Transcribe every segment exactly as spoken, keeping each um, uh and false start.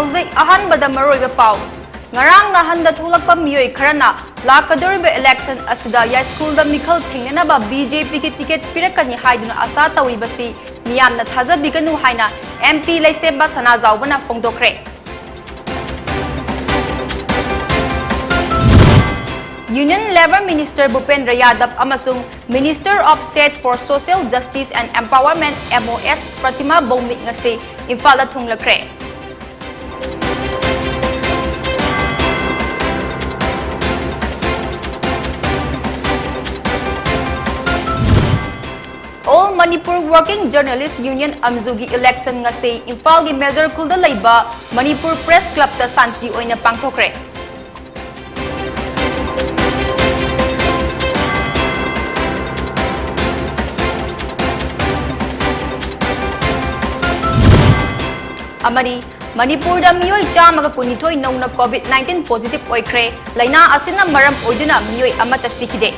ꯍꯧꯖꯤꯛ ꯑꯍꯥꯟꯕꯗ ꯃꯔꯨꯑꯣꯏꯕ ꯄꯥꯎ꯫ ꯉꯔꯥꯡ ꯅꯍꯥꯟꯗ ꯊꯣꯛꯂꯛꯄ ꯃꯤꯑꯣꯏ ꯈꯔꯅ ꯂꯥꯛꯀꯗꯧꯔꯤꯕ election ꯑꯁꯤꯗ ꯌꯥꯏꯁ꯭ꯀꯨꯜꯗ ꯃꯤꯈꯜ ꯊꯦꯡꯅꯅꯕ BJP ꯒꯤ ticket ꯄꯤꯔꯛꯀꯅꯤ ꯍꯥꯏꯗꯨꯅ ꯑꯁꯥ ꯇꯧꯔꯤꯕꯁꯤ ꯃꯤꯌꯥꯝꯅ ꯊꯥꯖꯕꯤꯒꯅꯨ ꯍꯥꯏꯅ MP ꯂꯩꯁꯦꯝꯕ ꯁꯅꯥꯖꯥꯎꯕꯅ ꯐꯣꯡꯗꯣꯛꯈ꯭ꯔꯦ꯫ Union Labour Minister ꯚꯨꯄꯦꯟꯗ꯭ꯔ Yadav ꯑꯃꯁꯨꯡ Minister of State for Social Justice and Empowerment, MoS, ꯄ꯭ꯔꯇꯤꯃꯥ Bhoumik ꯉꯁꯤ ꯏꯝꯐꯥꯜꯗ ꯊꯨꯡꯂꯈ꯭ꯔꯦ꯫ All Manipur Working Journalist Union, ꯑꯝꯖꯨꯒꯤ election ꯉꯁꯤ ꯏꯝꯐꯥꯜꯒꯤ ꯃꯦꯖꯔ ꯈꯨꯜꯗ ꯂꯩꯕ ꯃꯅꯤꯄꯨꯔ Press Club ꯇ ꯁꯥꯟꯇꯤ ꯑꯣꯏꯅ ꯄꯥꯡꯊꯣꯛꯈ꯭ꯔꯦ꯫ ꯑꯃꯗꯤ ꯃꯅꯤꯄꯨꯔꯗ ꯃꯤꯑꯣꯏ ꯆꯥꯝꯃꯒ ꯀꯨꯟꯅꯤꯊꯣꯏ ꯅꯧꯅ COVID nineteen positive ꯑꯣꯏꯈ꯭ꯔꯦ꯫ ꯂꯥꯏꯅꯥ ꯑꯁꯤꯅ ꯃꯔꯝ ꯑꯣꯏꯗꯨꯅ ꯃꯤꯑꯣꯏ ꯑꯃꯠꯇ ꯁꯤꯈꯤꯗꯦ꯫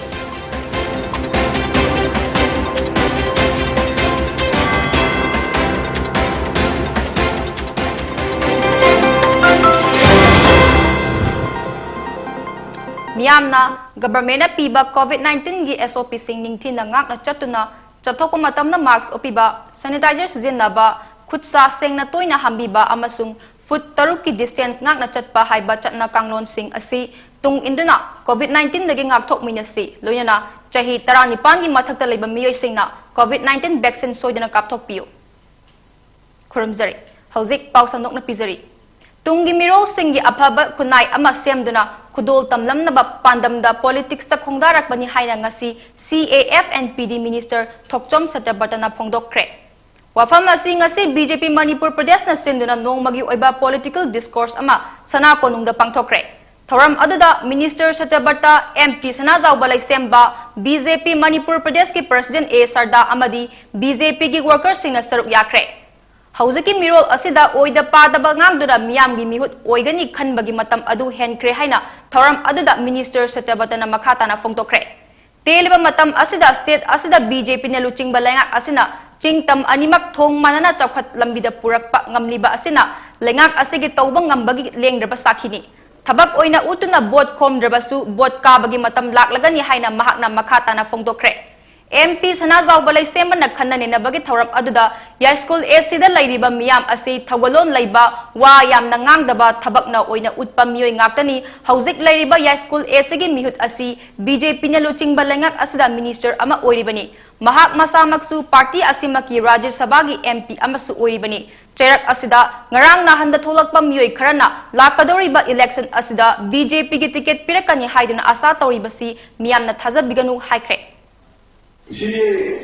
ꯃꯤꯌꯥꯝꯅ government ꯅ ꯄꯤꯕ COVID nineteen ꯒꯤ SOP ꯁꯤꯡ ꯅꯤꯡꯊꯤꯅ ꯉꯥꯛꯅ ꯆꯠꯇꯨꯅ, ꯆꯠꯊꯣꯛꯄ ꯃꯇꯝꯗ mask ꯎꯞꯄꯤꯕ, sanitizer ꯁꯤꯖꯤꯟꯅꯕ, ꯈꯨꯠ ꯁꯥ ꯁꯦꯡꯅ ꯇꯣꯏꯅ ꯍꯥꯝꯕꯤꯕ ꯑꯃꯁꯨꯡ ꯐꯨꯠ ꯇꯔꯨꯛꯀꯤ distance ꯉꯥꯛꯅ ꯆꯠꯄ ꯍꯥꯏꯕ ꯆꯠꯅ ꯀꯥꯡꯂꯣꯟꯁꯤꯡ ꯑꯁꯤ ꯇꯨꯡ ꯏꯟꯗꯨꯅ COVID nineteen ꯗꯒꯤ ꯉꯥꯛꯊꯣꯛꯃꯤꯟꯅꯁꯤ꯫ ꯂꯣꯏꯅꯅ ꯆꯍꯤ ꯇꯔꯥꯅꯤꯄꯥꯟꯒꯤ ꯃꯊꯛꯇ ꯂꯩꯕ ꯃꯤꯑꯣꯏꯁꯤꯡꯅ COVID nineteen vaccine ꯁꯣꯏꯗꯅ ꯀꯥꯞꯊꯣꯛꯄꯤꯌꯨ꯫ ꯈꯨꯔꯨꯝꯖꯔꯤ꯫ ꯍꯧꯖꯤꯛ ꯄꯥꯎ ꯁꯟꯗꯣꯛꯅ ꯄꯤꯖꯔꯤ꯫ ꯇꯨꯡꯒꯤ ꯃꯤꯔꯣꯜꯁꯤꯡꯒꯤ ꯑꯐꯕ ꯈꯨꯟꯅꯥꯏ ꯑꯃ ꯁꯦꯝꯗꯨꯅ ꯈꯨꯗꯣꯜ ꯇꯝꯂꯝꯅꯕ ꯄꯥꯟꯗꯝꯗ politics ꯇ ꯈꯣꯡꯗꯥꯔꯛꯄꯅꯤ ꯍꯥꯏꯅ ꯉꯁꯤ CAF and PD Minister ꯊꯣꯛꯆꯣꯝ ꯁꯇ꯭ꯌꯕ꯭ꯔꯇꯅ ꯐꯣꯡꯗꯣꯛꯈ꯭ꯔꯦ꯫ ꯋꯥꯐꯝ ꯑꯁꯤ ꯉꯁꯤ BJP ꯃꯅꯤꯄꯨꯔ ꯄ꯭ꯔꯗꯦꯁꯅ ꯁꯤꯟꯗꯨꯅ ꯅꯣꯡꯃꯒꯤ ꯑꯣꯏꯕ political discourse ꯑꯃ ꯁꯅꯥ ꯀꯣꯅꯨꯡꯗ ꯄꯥꯡꯊꯣꯛꯈ꯭ꯔꯦ꯫ ꯊꯧꯔꯝ ꯑꯗꯨꯗ Minister ꯁꯇ꯭ꯌꯕ꯭ꯔꯇ, MP ꯁꯅꯥꯖꯥꯎꯕ ꯂꯩꯁꯦꯝꯕ, BJP ꯃꯅꯤꯄꯨꯔ ꯄ꯭ꯔꯗꯦꯁꯀꯤ President A ꯁꯔꯗꯥ ꯑꯃꯗꯤ BJP ꯒꯤ worker ꯁꯤꯡꯅ ꯁꯔꯨꯛ ꯌꯥꯈ꯭ꯔꯦ꯫ ꯍꯧꯖꯤꯛꯀꯤ ꯃꯤꯔꯣꯜ ꯑꯁꯤꯗ ꯑꯣꯏꯗ ꯄꯥꯗꯕ ꯉꯥꯡꯗꯨꯅ ꯃꯤꯌꯥꯝꯒꯤ ꯃꯤꯍꯨꯠ ꯑꯣꯏꯒꯅꯤ ꯈꯟꯕꯒꯤ ꯃꯇꯝ ꯑꯗꯨ ꯍꯦꯟꯈ꯭ꯔꯦ ꯍꯥꯏꯅ ꯊꯧꯔꯝ ꯑꯗꯨꯗ Minister ꯁꯇ꯭ꯌꯕ꯭ꯔꯇꯅ ꯃꯈꯥ ꯇꯥꯅ ꯐꯣꯡꯗꯣꯛꯈ꯭ꯔꯦ꯫ ꯇꯦꯜꯂꯤꯕ ꯃꯇꯝ ꯑꯁꯤꯗ state ꯑꯁꯤꯗ BJP ꯅ ꯂꯨꯆꯤꯡꯕ ꯂꯩꯉꯥꯛ ꯑꯁꯤꯅ ꯆꯤꯡ ꯇꯝ ꯑꯅꯤꯃꯛ ꯊꯣꯡ ꯃꯥꯟꯅꯅ ꯆꯥꯎꯈꯠ ꯂꯝꯕꯤꯗ ꯄꯨꯔꯛꯄ ꯉꯝꯂꯤꯕ ꯑꯁꯤꯅ ꯂꯩꯉꯥꯛ ꯑꯁꯤꯒꯤ ꯇꯧꯕ ꯉꯝꯕꯒꯤ ꯂꯦꯡꯗ꯭ꯔꯕ ꯁꯥꯈꯤꯅꯤ꯫ ꯊꯕꯛ ꯑꯣꯏꯅ ꯎꯠꯇꯨꯅ ꯚꯣꯠ ꯈꯣꯝꯗ꯭ꯔꯕꯁꯨ ꯚꯣꯠ ꯀꯥꯕꯒꯤ ꯃꯇꯝ ꯂꯥꯛꯂꯒꯅꯤ ꯍꯥꯏꯅ ꯃꯍꯥꯛꯅ ꯃꯈꯥ ꯇꯥꯅ ꯐꯣꯡꯗꯣꯛꯈ꯭ꯔꯦ꯫ ꯑꯦꯝ ꯄꯤ ꯁꯅꯥꯖꯥꯎꯕ ꯂꯩꯁꯦꯝꯕꯅ ꯈꯟꯅ ꯅꯩꯅꯕꯒꯤ ꯊꯧꯔꯝ ꯑꯗꯨꯗ ꯌꯥꯏꯁ꯭ꯀꯨꯜ ꯑꯦꯁꯤꯗ ꯂꯩꯔꯤꯕ ꯃꯤꯌꯥꯝ ꯑꯁꯤ ꯊꯧꯒꯜꯂꯣꯟ ꯂꯩꯕ, ꯋꯥ ꯌꯥꯝꯅ ꯉꯥꯡꯗꯕ, ꯊꯕꯛꯅ ꯑꯣꯏꯅ ꯎꯠꯄ ꯃꯤꯑꯣꯏ ꯉꯥꯛꯇꯅꯤ꯫ ꯍꯧꯖꯤꯛ ꯂꯩꯔꯤꯕ ꯌꯥꯏꯁ꯭ꯀꯨꯜ ꯑꯦꯁꯤꯒꯤ ꯃꯤꯍꯨꯠ ꯑꯁꯤ ꯕꯤ ꯖꯦ ꯄꯤꯅ ꯂꯨꯆꯤꯡꯕ ꯂꯩꯉꯥꯛ ꯑꯁꯤꯗ ꯃꯤꯅꯤꯁꯇꯔ ꯑꯃ ꯑꯣꯏꯔꯤꯕꯅꯤ꯫ ꯃꯍꯥꯛ ꯃꯁꯥꯃꯛꯁꯨ ꯄꯥꯔꯇꯤ ꯑꯁꯤꯃꯛꯀꯤ ꯔꯥꯖ꯭ꯌ ꯁꯚꯥꯒꯤ ꯑꯦꯝ ꯄꯤ ꯑꯃꯁꯨ ꯑꯣꯏꯔꯤꯕꯅꯤ꯫ ꯆꯩꯔꯛ ꯑꯁꯤꯗ ꯉꯔꯥꯡ ꯅꯍꯥꯟꯗ ꯊꯣꯛꯂꯛꯄ ꯃꯤꯑꯣꯏ ꯈꯔꯅ ꯂꯥꯛꯀꯗꯧꯔꯤꯕ ꯏꯂꯦꯛꯁꯟ ꯑꯁꯤꯗ ꯕꯤ ꯖꯦ ꯄꯤꯒꯤ ꯇꯤꯀꯦꯠ ꯄꯤꯔꯛꯀꯅꯤ ꯍꯥꯏꯗꯨꯅ ꯑꯥꯁꯥ ꯇꯧꯔꯤꯕꯁꯤ ꯃꯤꯌꯥꯝꯅ ꯊꯥꯖꯕꯤꯒꯅꯨ ꯍꯥꯏꯈ꯭ꯔꯦ꯫ ꯁꯤ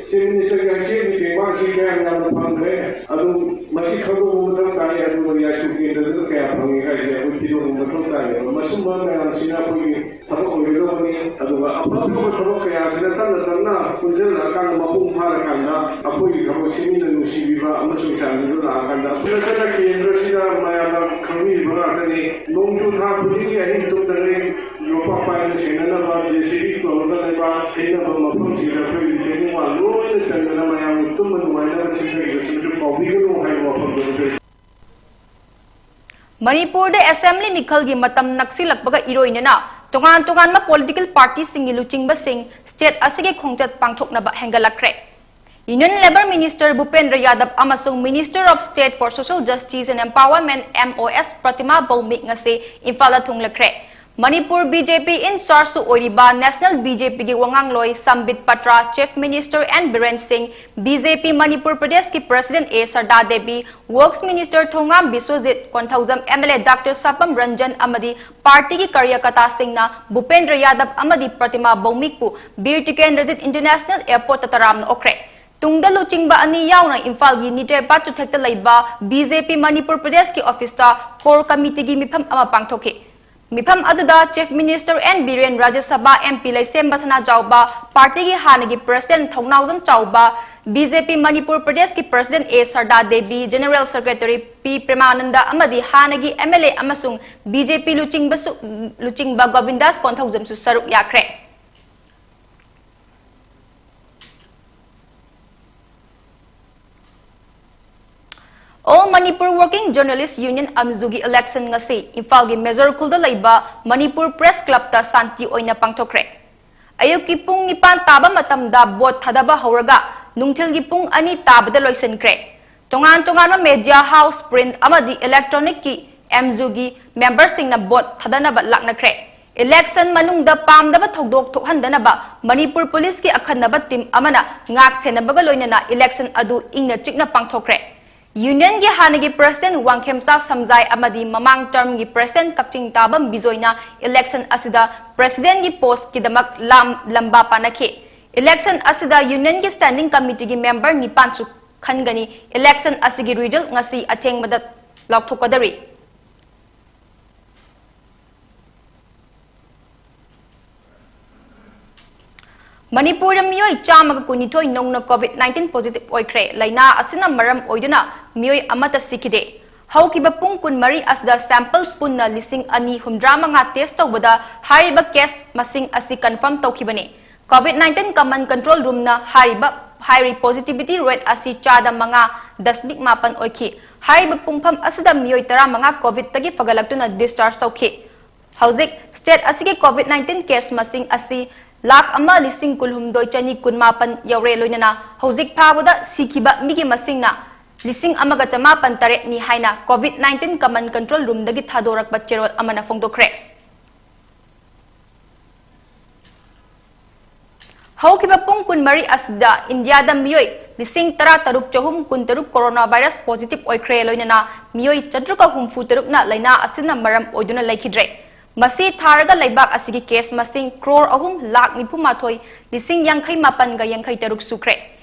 ꯆꯤꯐ ꯃꯤꯅꯤꯁꯇꯔꯒꯤ ꯍꯛꯁꯦꯜꯒꯤ ꯇꯦꯡꯕꯥꯡꯁꯤ ꯀꯌꯥꯝ ꯌꯥꯝꯅ ꯐꯪꯈ꯭ꯔꯦ, ꯑꯗꯨ ꯃꯁꯤ ꯈꯪꯗꯣꯛꯄ ꯃꯊꯧ ꯇꯥꯏ꯫ ꯑꯗꯨꯒ ꯌꯥꯏꯁ꯭ꯀꯨꯜ ꯀꯦꯟꯗ꯭ꯔꯗꯨꯅ ꯀꯌꯥ ꯐꯪꯉꯤ ꯍꯥꯏꯁꯦ ꯑꯩꯈꯣꯏ ꯊꯤꯗꯣꯛꯄ ꯃꯊꯧ ꯇꯥꯏꯌꯦꯕ꯫ ꯃꯁꯨꯝꯕ ꯃꯌꯥꯝꯁꯤꯅ ꯑꯩꯈꯣꯏꯒꯤ ꯊꯕꯛ ꯑꯣꯏꯒꯗꯕꯅꯤ꯫ ꯑꯗꯨꯒ ꯑꯐ ꯑꯐꯕ ꯊꯕꯛ ꯀꯌꯥꯁꯤꯅ ꯇꯞꯅ ꯇꯞꯅ ꯄꯨꯟꯁꯤꯜꯂꯛꯑꯀꯥꯟꯗ, ꯃꯄꯨꯡ ꯐꯥꯔꯀꯥꯟꯗ ꯑꯩꯈꯣꯏꯒꯤ ꯊꯕꯛꯁꯤ ꯃꯤꯅ ꯅꯨꯡꯁꯤꯕꯤꯕ ꯑꯃꯁꯨꯡ ꯆꯥꯟꯕꯤꯕ ꯂꯥꯛꯑꯀꯥꯟꯗ, ꯅꯠꯇꯅ ꯀꯦꯟꯗ꯭ꯔꯁꯤꯗ ꯃꯌꯥꯝꯅ ꯈꯪꯕꯤꯔꯤꯕ ꯉꯥꯛꯇꯅꯤ꯫ ꯅꯣꯡꯖꯨ ꯊꯥ ꯈꯨꯗꯤꯡꯒꯤ ꯑꯍꯤꯡ ꯇꯨꯝꯗꯉꯩ ꯌꯣꯄꯥꯛ ꯄꯥꯏꯕ ꯁꯦꯡꯅꯅꯕ ꯖꯦ ꯁꯤ ꯕꯤ ꯇꯧꯔꯒ ꯂꯩꯕꯥꯛ ꯍꯩꯅꯕ ꯃꯐꯝꯁꯤꯡꯗ ꯑꯩꯈꯣꯏꯒꯤ ꯇꯦꯛꯅꯤꯛ ꯋꯥꯟ ꯂꯣꯏꯅ ꯆꯟꯗꯅ ꯃꯌꯥꯝ ꯇꯨꯝꯕ ꯅꯨꯡꯉꯥꯏꯅꯕ ꯁꯤꯟꯊꯔꯤꯕꯁꯤꯃꯁꯨ ꯀꯥꯎꯕꯤꯒꯅꯨ ꯍꯥꯏꯕ ꯋꯥꯐꯝꯗꯨ ꯍꯥꯏꯖꯔꯤ꯫ ꯃꯅꯤꯄꯨꯔꯗ ꯑꯦꯁꯦꯝꯕ꯭ꯂꯤ ꯃꯤꯈꯜꯒꯤ ꯃꯇꯝ ꯅꯛꯁꯤꯜꯂꯛꯄꯒ ꯏꯔꯣꯏꯅꯅ ꯇꯣꯉꯥꯟ ꯇꯣꯉꯥꯟꯕ ꯄꯣꯂꯤꯇꯤꯀꯦꯜ ꯄꯥꯔꯇꯤꯁꯤꯡꯒꯤ ꯂꯨꯆꯤꯡꯕꯁꯤꯡ ꯁ꯭ꯇꯦꯠ ꯑꯁꯤꯒꯤ ꯈꯣꯡꯆꯠ ꯄꯥꯡꯊꯣꯛꯅꯕ ꯍꯦꯟꯒꯠꯂꯛꯈ꯭ꯔꯦ꯫ Union labour minister Bhupender Yadav ꯑꯃꯁꯨꯡ minister of state for social justice and empowerment, M O S, Pratima Bhoumik ꯉꯁꯤ ꯏꯝꯐꯥꯜꯗ ꯊꯨꯡꯂꯈ꯭ꯔꯦ꯫ ꯃꯅꯤꯄꯨꯔ ꯕꯤ ꯖꯦ ꯄꯤ ꯏꯟꯆꯥꯔꯖꯁꯨ ꯑꯣꯏꯔꯤꯕ ꯅꯦꯁꯅꯦꯜ ꯕꯤ ꯖꯦ ꯄꯤꯒꯤ ꯋꯥꯉꯥꯡꯂꯣꯏ Sambit Patra, chief minister N Biren Singh, B J P Manipur ꯄ꯭ꯔꯗꯦꯁꯀꯤ president A Sharda Devi, works minister Thongam Biswajit, Konthoujam M L A doctor Sapam Ranjan ꯑꯃꯗꯤ ꯄꯥꯔꯇꯤꯒꯤ ꯀꯥꯔꯌꯀꯔꯇꯥꯁꯤꯡꯅ ꯚꯨꯄꯦꯟꯗ꯭ꯔ ꯌꯥꯗꯕ ꯑꯃꯗꯤ ꯄ꯭ꯔꯇꯤꯃꯥ ꯚꯧꯃꯤꯛꯄꯨ ꯕꯤꯔ ꯇꯤꯀꯦꯟꯗ꯭ꯔꯖꯤꯠ ꯏꯟꯇꯔꯅꯦꯁꯅꯦꯜ ꯑꯦꯌꯔꯄꯣꯔꯠꯇ ꯇꯔꯥꯝꯅ ꯑꯣꯛꯈ꯭ꯔꯦ꯫ ꯇꯨꯡꯗ ꯂꯨꯆꯤꯡꯕ ꯑꯅꯤ ꯌꯥꯎꯅ ꯏꯝꯐꯥꯜꯒꯤ ꯅꯤꯇꯦ ꯄꯥꯠ ꯆꯨꯊꯦꯛꯇ ꯂꯩꯕ ꯕꯤ ꯖꯦ ꯄꯤ ꯃꯅꯤꯄꯨꯔ ꯄ꯭ꯔꯗꯦꯁꯀꯤ ꯑꯣꯐꯤꯁꯇ ꯀꯣꯔ ꯀꯃꯤꯇꯤꯒꯤ ꯃꯤꯐꯝ ꯑꯃ ꯄꯥꯡꯊꯣꯛꯈꯤ꯫ ꯃꯤꯐꯝ ꯑꯗꯨꯗ ꯆꯤꯐ ꯃꯤꯅꯤꯁꯇꯔ ꯑꯦꯟ ꯕꯤꯔꯦꯟ, ꯔꯥꯖ꯭ꯌ ꯁꯚꯥ ꯑꯦꯝ ꯄꯤ ꯂꯩꯁꯦꯝꯕ ꯁꯅꯥꯖꯥꯎꯕ, ꯄꯥꯔꯇꯤꯒꯤ ꯍꯥꯟꯅꯒꯤ ꯄ꯭ꯔꯁꯤꯗꯦꯟ ꯊꯧꯅꯥꯎꯖꯝ ꯆꯥꯎꯕ, ꯕꯤ ꯖꯦ ꯄꯤ ꯃꯅꯤꯄꯨꯔ ꯄ꯭ꯔꯗꯦꯁꯀꯤ president A Sharda Devi, general secretary ꯄꯤ ꯄ꯭ꯔꯦꯃꯥꯅꯟꯗ ꯑꯃꯗꯤ ꯍꯥꯟꯅꯒꯤ ꯑꯦꯝ ꯑꯦꯜ ꯑꯦ ꯑꯃꯁꯨꯡ ꯕꯤ ꯖꯦ ꯄꯤ ꯂꯨꯆꯤꯡꯕꯁꯨ, ꯂꯨꯆꯤꯡꯕ ꯒꯣꯕꯤꯟꯗꯥꯁ ꯀꯣꯟꯊꯧꯖꯝꯁꯨ ꯁꯔꯨꯛ ꯌꯥꯈ꯭ꯔꯦ꯫ All Manipur Working Journalist Union, ꯑꯝꯖꯨꯒꯤ election ꯉꯁꯤ ꯏꯝꯐꯥꯜꯒꯤ ꯃꯦꯖꯣꯔ ꯈꯨꯜꯗ ꯂꯩꯕ ꯃꯅꯤꯄꯨꯔ Press Clubꯇ ꯁꯥꯟꯇꯤ ꯑꯣꯏꯅ ꯄꯥꯡꯊꯣꯛꯈ꯭ꯔꯦ꯫ ꯑꯌꯨꯛꯀꯤ ꯄꯨꯡ ꯅꯤꯄꯥꯟ ꯇꯥꯕ ꯃꯇꯝꯗ vote ꯊꯥꯗꯕ ꯍꯧꯔꯒ ꯅꯨꯡꯊꯤꯜꯒꯤ ꯄꯨꯡ ꯑꯅꯤ ꯇꯥꯕꯗ ꯂꯣꯏꯁꯤꯟꯈ꯭ꯔꯦ꯫ ꯇꯣꯉꯥꯟ ꯇꯣꯉꯥꯟꯕ media house, print ꯑꯃꯗꯤ electronicꯀꯤ ꯑꯝꯖꯨꯒꯤ memberꯁꯤꯡꯅ vote ꯊꯥꯗꯅꯕ ꯂꯥꯛꯅꯈ꯭ꯔꯦ꯫ Election ꯃꯅꯨꯡꯗ ꯄꯥꯝꯗꯕ ꯊꯧꯗꯣꯛ ꯊꯣꯛꯍꯟꯗꯅꯕ ꯃꯅꯤꯄꯨꯔ ꯄꯨꯂꯤꯁꯀꯤ ꯑꯈꯟꯅꯕ team ꯑꯃꯅ ꯉꯥꯛ ꯁꯦꯟꯅꯕꯒ ꯂꯣꯏꯅꯅ election ꯑꯗꯨ ꯏꯪꯅ ꯆꯤꯛꯅ ꯄꯥꯡꯊꯣꯛꯈ꯭ꯔꯦ꯫ Unionꯒꯤ ꯍꯥꯟꯅꯒꯤ President ꯋꯥꯡꯈꯦꯝꯆꯥ ꯁꯝꯖꯥꯏ ꯑꯃꯗꯤ ꯃꯃꯥꯡ termꯒꯤ President ꯀꯛꯆꯤꯡ ꯇꯥꯕꯝ ꯕꯤꯖꯣꯏꯅ election ꯑꯁꯤꯗ Presidentꯒꯤ postꯀꯤꯗꯃꯛ ꯂꯥꯝ ꯂꯝꯕꯥ ꯄꯥꯅꯈꯤ꯫ Election ꯑꯁꯤꯗ Unionꯒꯤ Standing Committeeꯒꯤ member ꯅꯤꯄꯥꯟꯁꯨ ꯈꯟꯒꯅꯤ꯫ Election ꯑꯁꯤꯒꯤ result ꯉꯁꯤ ꯑꯊꯦꯡꯕꯗ ꯂꯥꯎꯊꯣꯛꯀꯗꯧꯔꯤ꯫ ꯃꯅꯤꯄꯨꯔꯗ ꯃꯤꯑꯣꯏ ꯆꯥꯝꯃꯒ ꯀꯨꯟꯅꯤꯊꯣꯏ ꯅꯧꯅ COVID nineteen positive ꯑꯣꯏꯈ꯭ꯔꯦ꯫ ꯂꯥꯏꯅꯥ ꯑꯁꯤꯅ ꯃꯔꯝ ꯑꯣꯏꯗꯨꯅ ꯃꯤꯑꯣꯏ ꯑꯃꯠꯇ ꯁꯤꯈꯤꯗꯦ꯫ ꯍꯧꯈꯤꯕ ꯄꯨꯡ ꯀꯨꯟꯃꯔꯤ ꯑꯁꯤꯗ sample ꯄꯨꯟꯅ ꯂꯤꯁꯤꯡ ꯑꯅꯤ ꯍꯨꯝꯗ꯭ꯔꯥ ꯃꯉꯥ test ꯇꯧꯕꯗ ꯍꯥꯏꯔꯤꯕ case ꯃꯁꯤꯡ ꯑꯁꯤ confirm ꯇꯧꯈꯤꯕꯅꯤ꯫ COVID nineteen common control roomꯅ ꯍꯥꯏꯔꯤꯕ ꯍꯥꯏꯔꯤ positivity rate ꯑꯁꯤ ꯆꯥꯗ ꯃꯉꯥ ꯗꯁꯃꯤꯛ ꯃꯥꯄꯟ ꯑꯣꯏꯈꯤ꯫ ꯍꯥꯏꯔꯤꯕ ꯄꯨꯡꯐꯝ ꯑꯁꯤꯗ ꯃꯤꯑꯣꯏ ꯇꯔꯥꯃꯉꯥ COVIDꯇꯒꯤ ꯐꯒꯠꯂꯛꯇꯨꯅ discharge ꯇꯧꯈꯤ꯫ ꯍꯧꯖꯤꯛ state ꯑꯁꯤꯒꯤ COVID nineteen case ꯃꯁꯤꯡ ꯑꯁꯤ ꯂꯥꯈ ꯑꯃ ꯂꯤꯁꯤꯡ ꯀꯨꯟꯍꯨꯝꯗꯣꯏ ꯆꯅꯤ ꯀꯨꯟꯃꯥꯄꯟ ꯌꯧꯔꯦ꯫ ꯂꯣꯏꯅꯅ ꯍꯧꯖꯤꯛ ꯐꯥꯎꯕꯗ ꯁꯤꯈꯤꯕ ꯃꯤꯒꯤ ꯃꯁꯤꯡꯅ ꯂꯤꯁꯤꯡ ꯑꯃꯒ ꯆꯃꯥꯄꯟ ꯇꯔꯦꯠꯅꯤ ꯍꯥꯏꯅ COVID nineteen common control roomꯗꯒꯤ ꯊꯥꯗꯣꯔꯛꯄ ꯆꯦꯔꯣꯜ ꯑꯃꯅ ꯐꯣꯡꯗꯣꯛꯈ꯭ꯔꯦ꯫ ꯍꯧꯈꯤꯕ ꯄꯨꯡ ꯀꯨꯟꯃꯔꯤ ꯑꯁꯤꯗ ꯏꯟꯗꯤꯌꯥꯗ ꯃꯤꯑꯣꯏ ꯂꯤꯁꯤꯡ ꯇꯔꯥ ꯇꯔꯨꯛ ꯆꯍꯨꯝ ꯀꯨꯟꯇꯔꯨꯛ corona virus positive ꯑꯣꯏꯈ꯭ꯔꯦ꯫ ꯂꯣꯏꯅꯅ ꯃꯤꯑꯣꯏ ꯆꯥꯇ꯭ꯔꯨꯛꯀ ꯍꯨꯝꯐꯨ ꯇꯔꯨꯛꯅ ꯂꯥꯏꯅꯥ ꯑꯁꯤꯅ ꯃꯔꯝ ꯑꯣꯏꯗꯨꯅ ꯂꯩꯈꯤꯗ꯭ꯔꯦ꯫ ꯃꯁꯤ ꯊꯥꯔꯒ ꯂꯩꯕꯥꯛ ꯑꯁꯤꯒꯤ case ꯃꯁꯤꯡ ꯀ꯭ꯔꯣꯔ ꯑꯍꯨꯝ ꯂꯥꯈ ꯅꯤꯐꯨ ꯃꯥꯊꯣꯏ ꯂꯤꯁꯤꯡ ꯌꯥꯡꯈꯩ ꯃꯥꯄꯟꯒ ꯌꯥꯡꯈꯩ ꯇꯔꯨꯛ ꯁꯨꯈ꯭ꯔꯦ꯫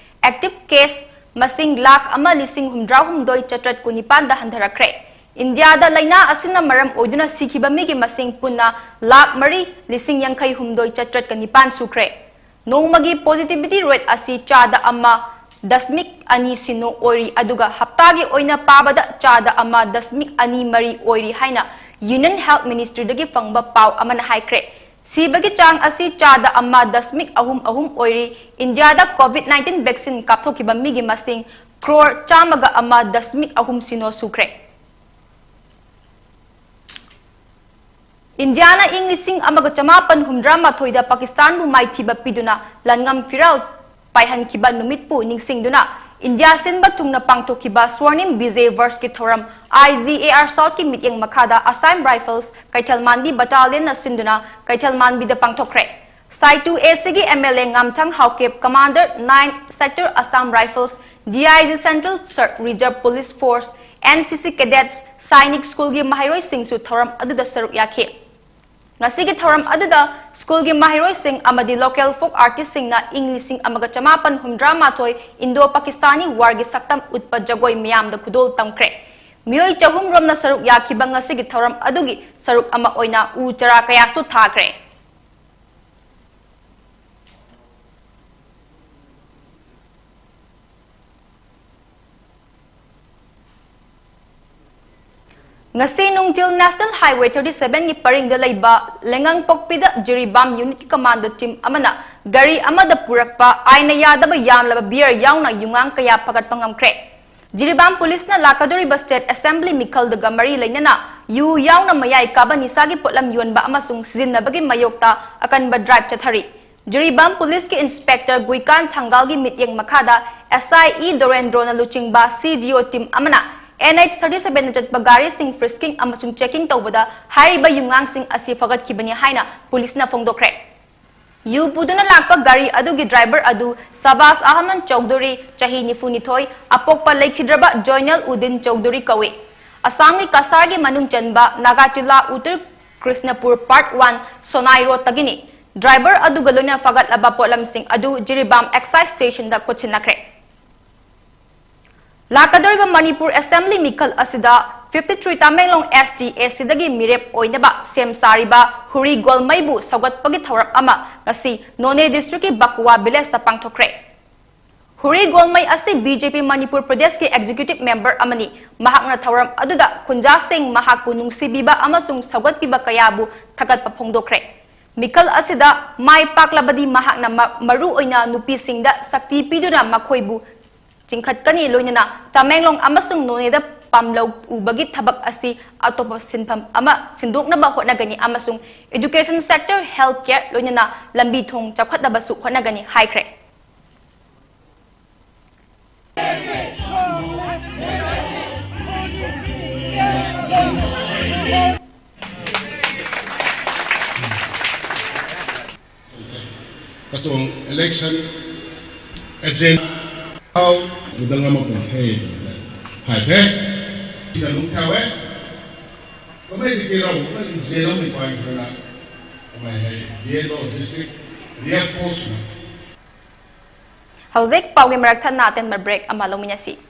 Active case ꯃꯁꯤꯡ ꯂꯥꯈ ꯑꯃ ꯂꯤꯁꯤꯡ ꯍꯨꯝꯗ꯭ꯔꯥ ꯍꯨꯝꯗꯣꯏ ꯆꯥꯇ꯭ꯔꯦꯠ ꯀꯨꯟꯅꯤꯄꯥꯟꯗ ꯍꯟꯊꯔꯛꯈ꯭ꯔꯦ꯫ ꯏꯟꯗꯤꯌꯥꯗ ꯂꯥꯏꯅꯥ ꯑꯁꯤꯅ ꯃꯔꯝ ꯑꯣꯏꯗꯨꯅ ꯁꯤꯈꯤꯕ ꯃꯤꯒꯤ ꯃꯁꯤꯡ ꯄꯨꯟꯅ ꯂꯥꯈ ꯃꯔꯤ ꯂꯤꯁꯤꯡ ꯌꯥꯡꯈꯩ ꯍꯨꯝꯗꯣꯏ ꯆꯥꯇ꯭ꯔꯦꯠꯀ ꯅꯤꯄꯥꯟ ꯁꯨꯈ꯭ꯔꯦ꯫ ꯅꯣꯡꯃꯒꯤ positivity rate ꯑꯁꯤ ꯆꯥꯗ ꯑꯃ ꯗꯁꯃꯤꯛ ꯑꯅꯤ ꯁꯤꯅꯣ ꯑꯣꯏꯔꯤ, ꯑꯗꯨꯒ ꯍꯞꯇꯥꯒꯤ ꯑꯣꯏꯅ ꯄꯥꯕꯗ ꯆꯥꯗ ꯑꯃ ꯗꯁꯃꯤꯛ ꯑꯅꯤ ꯃꯔꯤ ꯑꯣꯏꯔꯤ ꯍꯥꯏꯅ Union Health Ministryꯗꯒꯤ ꯐꯪꯕ ꯄꯥꯎ ꯑꯃꯅ ꯍꯥꯏꯈ꯭ꯔꯦ꯫ ꯁꯤꯕꯒꯤ ꯆꯥꯡ ꯑꯁꯤ ꯆꯥꯗ ꯑꯃ ꯗꯁꯃꯤꯛ ꯑꯍꯨꯝ ꯑꯍꯨꯝ ꯑꯣꯏꯔꯤ꯫ ꯏꯟꯗꯤꯌꯥꯗ COVID nineteen vaccine ꯀꯥꯞꯊꯣꯛꯈꯤꯕ ꯃꯤꯒꯤ ꯃꯁꯤꯡ ꯀ꯭ꯔꯣꯔ ꯆꯥꯝꯃꯒ ꯑꯃ ꯗꯁꯃꯤꯛ ꯑꯍꯨꯝ ꯁꯤꯅꯣ ꯁꯨꯈ꯭ꯔꯦ꯫ ꯏꯟꯗꯤꯌꯥꯅ ꯏꯪ ꯂꯤꯁꯤꯡ ꯑꯃꯒ ꯆꯃꯥꯄꯟ ꯍꯨꯝꯗ꯭ꯔꯥ ꯃꯥꯊꯣꯏꯗ ꯄꯥꯀꯤꯁꯇꯥꯟꯕꯨ ꯃꯥꯏꯊꯤꯕ ꯄꯤꯗꯨꯅ ꯂꯟꯉꯝ ꯐꯤꯔꯥꯜ ꯄꯥꯏꯍꯟꯈꯤꯕ ꯅꯨꯃꯤꯠꯄꯨ ꯅꯤꯡꯁꯤꯡꯗꯨꯅ ꯏꯟꯗꯤꯌꯥ ꯁꯤꯟꯕ ꯊꯨꯡꯅ ꯄꯥꯡꯊꯣꯛꯈꯤꯕ ꯁ꯭ꯋꯔꯅꯤꯝ ꯕꯤꯖꯦ ꯕꯔꯁꯀꯤ ꯊꯧꯔꯝ I G A R Southꯀꯤ ꯃꯤꯠꯌꯦꯡ ꯃꯈꯥꯗ Assam Rifles ꯀꯩꯊꯦꯜꯃꯥꯟꯕꯤ Battalionꯅ ꯁꯤꯟꯗꯨꯅ ꯀꯩꯊꯦꯜꯃꯥꯟꯕꯤꯗ ꯄꯥꯡꯊꯣꯛꯈ꯭ꯔꯦ꯫ ꯁꯥꯏꯇꯨ A Cꯒꯤ M L A ꯉꯥꯝꯊꯪ ꯍꯥꯎꯀꯦꯞ, Commander nine Sector Assam Rifles, D I G Central Reserve Police Force, N C C Cadets, Sainik Schoolꯒꯤ ꯃꯍꯩꯔꯣꯏꯁꯤꯡꯁꯨ ꯊꯧꯔꯝ ꯑꯗꯨꯗ ꯁꯔꯨꯛ ꯌꯥꯈꯤ꯫ ꯉꯁꯤꯒꯤ ꯊꯧꯔꯝ ꯑꯗꯨꯗ ꯁ꯭ꯀꯨꯜꯒꯤ ꯃꯍꯩꯔꯣꯏꯁꯤꯡ ꯑꯃꯗꯤ local folk artistꯁꯤꯡꯅ ꯏꯪ ꯂꯤꯁꯤꯡ ꯑꯃꯒ ꯆꯃꯥꯄꯟ ꯍꯨꯝꯗ꯭ꯔꯥ ꯃꯥꯊꯣꯏ Indo-Pakistani warꯒꯤ ꯁꯛꯇꯝ ꯎꯠꯄ ꯖꯒꯣꯏ ꯃꯤꯌꯥꯝꯗ ꯈꯨꯗꯣꯜ ꯇꯝꯈ꯭ꯔꯦ꯫ ꯃꯤꯑꯣꯏ ꯆꯍꯨꯝ ꯔꯣꯝꯅ ꯁꯔꯨꯛ ꯌꯥꯈꯤꯕ ꯉꯁꯤꯒꯤ ꯊꯧꯔꯝ ꯑꯗꯨꯒꯤ ꯁꯔꯨꯛ ꯑꯃ ꯑꯣꯏꯅ ꯎ ꯆꯥꯔꯥ ꯀꯌꯥꯁꯨ ꯊꯥꯈ꯭ꯔꯦ꯫ ꯉꯁꯤ ꯅꯨꯡꯊꯤꯜ National Highway thirty sevenꯒꯤ ꯄꯔꯤꯡꯗ ꯂꯩꯕ ꯂꯩꯉꯪꯄꯣꯛꯄꯤꯗ ꯖꯤꯔꯤꯕꯥꯝ unitꯀꯤ commando team ꯑꯃꯅ ꯒꯥꯔꯤ ꯑꯃꯗ ꯄꯨꯔꯛꯄ ꯑꯥꯏꯟꯅ ꯌꯥꯗꯕ ꯌꯥꯝꯂꯕ beer ꯌꯥꯎꯅ ꯌꯨꯉꯥꯡ ꯀꯌꯥ ꯐꯒꯠꯄ ꯉꯝꯈ꯭ꯔꯦ꯫ ꯖꯤꯔꯤꯕꯥꯝ ꯄꯨꯂꯤꯁꯅ ꯂꯥꯛꯀꯗꯧꯔꯤꯕ state assembly ꯃꯤꯈꯜꯗꯒ ꯃꯔꯤ ꯂꯩꯅꯅ ꯌꯨ ꯌꯥꯎꯅ ꯃꯌꯥꯏ ꯀꯥꯕ ꯅꯤꯁꯥꯒꯤ ꯄꯣꯠꯂꯝ ꯌꯣꯟꯕ ꯑꯃꯁꯨꯡ ꯁꯤꯖꯤꯟꯅꯕꯒꯤ ꯃꯥꯌꯣꯛꯇ ꯑꯀꯟꯕ drive ꯆꯠꯊꯔꯤ꯫ ꯖꯤꯔꯤꯕꯥꯝ ꯄꯨꯂꯤꯁꯀꯤ inspector ꯒꯨꯏꯀꯥꯟ ꯊꯪꯒꯥꯜꯒꯤ ꯃꯤꯠꯌꯦꯡ ꯃꯈꯥꯗ S I E ꯗꯣꯔꯦꯟꯗ꯭ꯔꯣꯅ ꯂꯨꯆꯤꯡꯕ C D O team ꯑꯃꯅ N H thirty sevenꯗ ꯆꯠꯄ ꯒꯥꯔꯤꯁꯤꯡ frisking ꯑꯃꯁꯨꯡ checking ꯇꯧꯕꯗ ꯍꯥꯏꯔꯤꯕ ꯌꯨꯉꯥꯡꯁꯤꯡ ꯑꯁꯤ ꯐꯒꯠꯈꯤꯕꯅꯤ ꯍꯥꯏꯅ ꯄꯨꯂꯤꯁꯅ ꯐꯣꯡꯗꯣꯛꯈ꯭ꯔꯦ꯫ ꯌꯨ ꯄꯨꯗꯨꯅ ꯂꯥꯛꯄ ꯒꯥꯔꯤ ꯑꯗꯨꯒꯤ driver ꯑꯗꯨ ꯁꯕꯥꯁ ꯑꯍꯃꯟ ꯆꯧꯙꯨꯔꯤ, ꯆꯍꯤ ꯅꯤꯐꯨ ꯅꯤꯊꯣꯏ, ꯑꯄꯣꯛꯄ ꯂꯩꯈꯤꯗ꯭ꯔꯕ ꯖꯣꯏꯅꯦꯜ ꯎꯗꯤꯟ ꯆꯧꯙꯨꯔꯤ ꯀꯧꯏ꯫ ꯑꯁꯥꯝꯒꯤ ꯀꯁꯥꯔꯒꯤ ꯃꯅꯨꯡ ꯆꯟꯕ ꯅꯥꯒꯥꯆꯤꯂꯥ ꯎꯇꯔ ꯀ꯭ꯔꯤꯁꯅꯄꯨꯔ Part one ꯁꯣꯅꯥꯏ ꯔꯣꯗꯇꯒꯤꯅꯤ꯫ Driver ꯑꯗꯨꯒ ꯂꯣꯏꯅꯅ ꯐꯒꯠꯂꯕ ꯄꯣꯠꯂꯝꯁꯤꯡ ꯑꯗꯨ ꯖꯤꯔꯤꯕꯥꯝ excise stationꯗ ꯈꯨꯠꯁꯤꯟꯅꯈ꯭ꯔꯦ꯫ ꯂꯥꯛꯀꯗꯧꯔꯤꯕ ꯃꯅꯤꯄꯨꯔ assembly ꯃꯤꯈꯜ ꯑꯁꯤꯗ fifty three Tamenglong S T A Cꯗꯒꯤ ꯃꯤꯔꯦꯞ ꯑꯣꯏꯅꯕ ꯁꯦꯝ ꯁꯥꯔꯤꯕ ꯍꯨꯔꯤ ꯒꯣꯜꯃꯩꯕꯨ ꯁꯧꯒꯠꯄꯒꯤ ꯊꯧꯔꯝ ꯑꯃ ꯉꯁꯤ ꯅꯣꯅꯦ districtꯀꯤ ꯕꯀꯨꯋꯥ villageꯇ ꯄꯥꯡꯊꯣꯛꯈ꯭ꯔꯦ꯫ ꯍꯨꯔꯤ ꯒꯣꯜꯃꯩ ꯑꯁꯤ B J P ꯃꯅꯤꯄꯨꯔ ꯄ꯭ꯔꯗꯦꯁꯀꯤ executive member ꯑꯃꯅꯤ꯫ ꯃꯍꯥꯛꯅ ꯊꯧꯔꯝ ꯑꯗꯨꯗ ꯈꯨꯟꯖꯥꯁꯤꯡ ꯃꯍꯥꯛꯄꯨ ꯅꯨꯡꯁꯤꯕꯤꯕ ꯑꯃꯁꯨꯡ ꯁꯧꯒꯠꯄꯤꯕ ꯀꯌꯥꯕꯨ ꯊꯥꯒꯠꯄ ꯐꯣꯡꯗꯣꯛꯈ꯭ꯔꯦ꯫ ꯃꯤꯈꯜ ꯑꯁꯤꯗ ꯃꯥꯏ ꯄꯥꯛꯂꯕꯗꯤ ꯃꯍꯥꯛꯅ ꯃ-, ꯃꯔꯨ ꯑꯣꯏꯅ ꯅꯨꯄꯤꯁꯤꯡꯗ ꯁꯛꯇꯤ ꯄꯤꯗꯨꯅ ꯃꯈꯣꯏꯕꯨ ꯆꯤꯡꯈꯠꯀꯅꯤ, ꯂꯣꯏꯅꯅ ꯇꯃꯦꯡꯂꯣꯡ ꯑꯃꯁꯨꯡ ꯅꯣꯅꯦꯗ ꯄꯥꯝꯂꯧ ꯎꯕꯒꯤ ꯊꯕꯛ ꯑꯁꯤ ꯑꯇꯣꯞꯄ ꯁꯤꯟꯐꯝ ꯑꯃ ꯁꯤꯟꯗꯣꯛꯅꯕ ꯍꯣꯠꯅꯒꯅꯤ ꯑꯃꯁꯨꯡ education sector, health care, ꯂꯣꯏꯅꯅ ꯂꯝꯕꯤ ꯊꯣꯡ ꯆꯥꯎꯈꯠꯅꯕꯁꯨ ꯍꯣꯠꯅꯒꯅꯤ ꯍꯥꯏꯈ꯭ꯔꯦ꯫ Katong election agent how udang ama kon hey hai the. Kita lung thawe. Kamai di kira ko ni zero ni pai kana. Kamai hai Dielo district reinforcement. ꯍꯧꯖꯤꯛ ꯄꯥꯎꯒꯤ ꯃꯔꯛ ꯊꯠꯅ ꯑꯇꯦꯟꯕ break ꯑꯃ ꯂꯧꯃꯤꯟꯅꯁꯤ꯫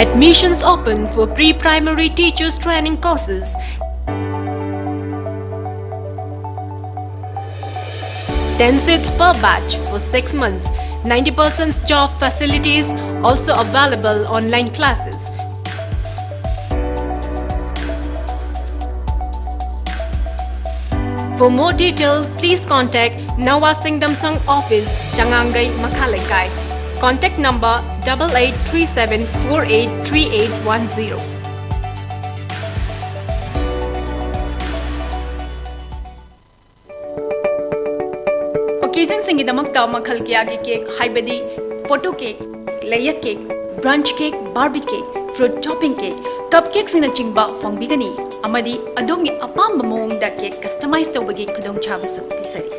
Admissions open for pre-primary teachers training courses. Ten seats per batch for six months. Ninety percent job facilities, also available online classes. For more detail, please contact Nawa Singdam Sang office, Changangai, Makha Leikai. Contact number double eight three seven four eight three eight one zero. Occasion ꯁꯤꯡꯒꯤꯗꯃꯛꯇ ꯃꯈꯜ ꯀꯌꯥꯒꯤ cake, ꯍꯥꯏꯕꯗꯤ photo cake, layer cake, brunch cake, barbie cake, fruit topping cake, cup cake ꯁꯤꯡꯅꯆꯤꯡꯕ ꯐꯪꯕꯤꯒꯅꯤ, ꯑꯃꯗꯤ ꯑꯗꯣꯝꯒꯤ ꯑꯄꯥꯝꯕ ꯃꯑꯣꯡꯗ cake customize ꯇꯧꯕꯒꯤ ꯈꯨꯗꯣꯡꯆꯥꯕꯁꯨ ꯄꯤꯖꯔꯤ꯫